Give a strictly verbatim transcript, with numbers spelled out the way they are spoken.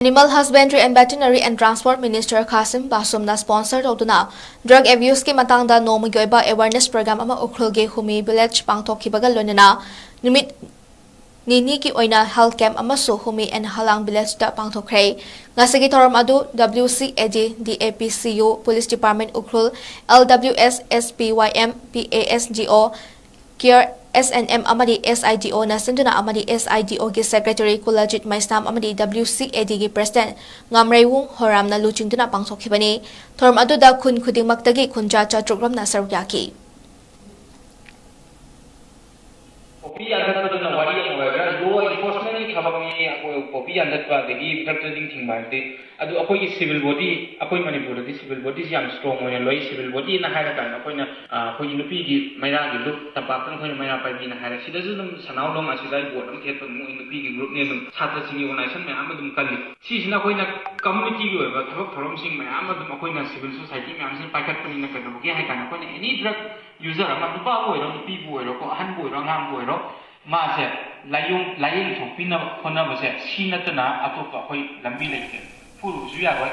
Animal Husbandry and Veterinary and Transport Minister Khashim Bashumꯅ sponsor ꯇꯧꯗꯨꯅ drug abuseꯀꯤ ꯃꯇꯥꯡꯗ ꯅꯣꯡꯃꯒꯤ ꯑꯣꯏꯕ awareness program ꯑꯃ ꯎꯈ꯭ꯔꯨꯜꯒꯤ ꯍꯨꯃꯤ village ꯄꯥꯡꯊꯣꯛꯈꯤꯕꯒ ꯂꯣꯏꯅꯅ ꯅꯨꯃꯤꯠ ꯅꯤꯅꯤꯒꯤ ꯑꯣꯏꯅ health camp ꯑꯃꯁꯨ ꯍꯨꯃꯤ and ꯍꯂꯥꯡ villageꯇ ꯄꯥꯡꯊꯣꯛꯈ꯭ꯔꯦ꯫ ꯉꯁꯤꯒꯤ ꯊꯧꯔꯝ ꯑꯗꯨ W C A D, D A P C U, Police Department Ukhrul, L W S, S P Y M, P A S G O, Care S and M ꯑꯃꯗꯤ S I D Oꯅ ꯁꯤꯟꯗꯨꯅ ꯑꯃꯗꯤ S I D Oꯒꯤ secretary ꯀꯨꯂꯖꯤꯠ ꯃꯩꯁꯅꯥꯝ ꯑꯃꯗꯤ W C A Dꯒꯤ president ꯉꯥꯝꯔꯩꯋꯨꯡ ꯍꯣꯔꯥꯝꯅ ꯂꯨꯆꯤꯡꯗꯨꯅ ꯄꯥꯡꯊꯣꯛꯈꯤꯕꯅꯤ꯫ ꯊꯧꯔꯝ ꯑꯗꯨꯗ ꯈꯨꯟ ꯈꯨꯗꯤꯡꯃꯛꯇꯒꯤ ꯈꯨꯟꯖꯥ ꯆꯥꯇ꯭ꯔꯨꯛ ꯔꯣꯝꯅ ꯁꯔꯨꯛ ꯌꯥꯈꯤ꯫ ꯄꯣꯄꯤ ꯌꯥꯟꯊꯠꯄꯗꯨꯅ ꯋꯥꯔꯤ ꯑꯃ ꯑꯣꯏꯔꯒ, law enforcementꯀꯤ ꯊꯕꯛꯅꯤ꯫ ꯑꯩꯈꯣꯏ ꯄꯣꯄꯤ ꯌꯥꯟꯊꯠꯄ ꯑꯗꯒꯤ drug trading ꯊꯤꯡꯕ ꯍꯥꯏꯕꯗꯤ, ꯑꯗꯨ ꯑꯩꯈꯣꯏꯒꯤ civil body, ꯑꯩꯈꯣꯏ ꯃꯅꯤꯄꯨꯔꯗꯗꯤ civil bodyꯁꯤ ꯌꯥꯝ strong ꯑꯣꯏꯅ ꯂꯩ꯫ Civil bodyꯅ ꯍꯥꯏꯔꯀꯥꯟꯗ ꯑꯩꯈꯣꯏꯅ, ꯑ, ꯑꯩꯈꯣꯏꯒꯤ ꯅꯨꯄꯤꯒꯤ ꯃꯩꯔꯥꯒꯤ group, ꯇꯝꯄꯥꯛꯇꯅ ꯑꯩꯈꯣꯏꯅ ꯃꯩꯔꯥ ꯄꯥꯏꯕꯤꯅ ꯍꯥꯏꯔꯦ꯫ ꯁꯤꯗꯁꯨ ꯑꯗꯨꯝ ꯁꯅꯥꯎ ꯂꯣꯝ ꯑꯁꯤꯗ board ꯑꯃ ꯊꯦꯠꯄ, ꯃꯣꯏ ꯅꯨꯄꯤꯒꯤ groupꯅꯤ, ꯑꯗꯨꯝ ꯁꯥꯇ꯭ꯔꯁꯤꯡꯒꯤ organization ꯃꯌꯥꯝ ꯑꯗꯨꯝ ꯀꯜꯂꯤ꯫ ꯁꯤꯁꯤꯅ ꯑꯩꯈꯣꯏꯅ communityꯒꯤ ꯑꯣꯏꯕ ꯊꯕꯛ ꯊꯧꯔꯝꯁꯤꯡ ꯃꯌꯥꯝ ꯑꯗꯨꯝ ꯑꯩꯈꯣꯏꯅ civil society ꯃꯌꯥꯝꯁꯤꯅ ꯄꯥꯏꯈꯠꯄꯅꯤꯅ ꯀꯩꯗꯧꯕꯒꯦ ꯍꯥꯏ ꯀꯥꯟꯗ, ꯑꯩꯈꯣꯏꯅ any drug user ꯑꯃ, ꯅꯨꯄꯥꯕꯨ ꯑꯣꯏꯔꯣ, ꯅꯨꯄꯤꯕꯨ ꯑꯣꯏꯔꯣꯀꯣ, ꯑꯍꯟꯕꯨ ꯑꯣꯏꯔꯣ, ꯑꯉꯥꯡꯕꯨ ꯑꯣꯏꯔꯣ, ꯃꯥꯁꯦ ꯂꯥꯏꯌꯣꯡ-, ꯂꯥꯏꯌꯦꯡ ꯊꯣꯛꯄꯤꯅꯕ ꯍꯣꯠꯅꯕꯁꯦ ꯁꯤ ꯅꯠꯇꯅ ꯑꯇꯣꯞꯄ ꯑꯩꯈꯣꯏ ꯂꯝꯕꯤ ꯂꯩꯇꯦ꯫ ꯐꯨꯔꯨꯕꯁꯨ ꯌꯥꯔꯣꯏ,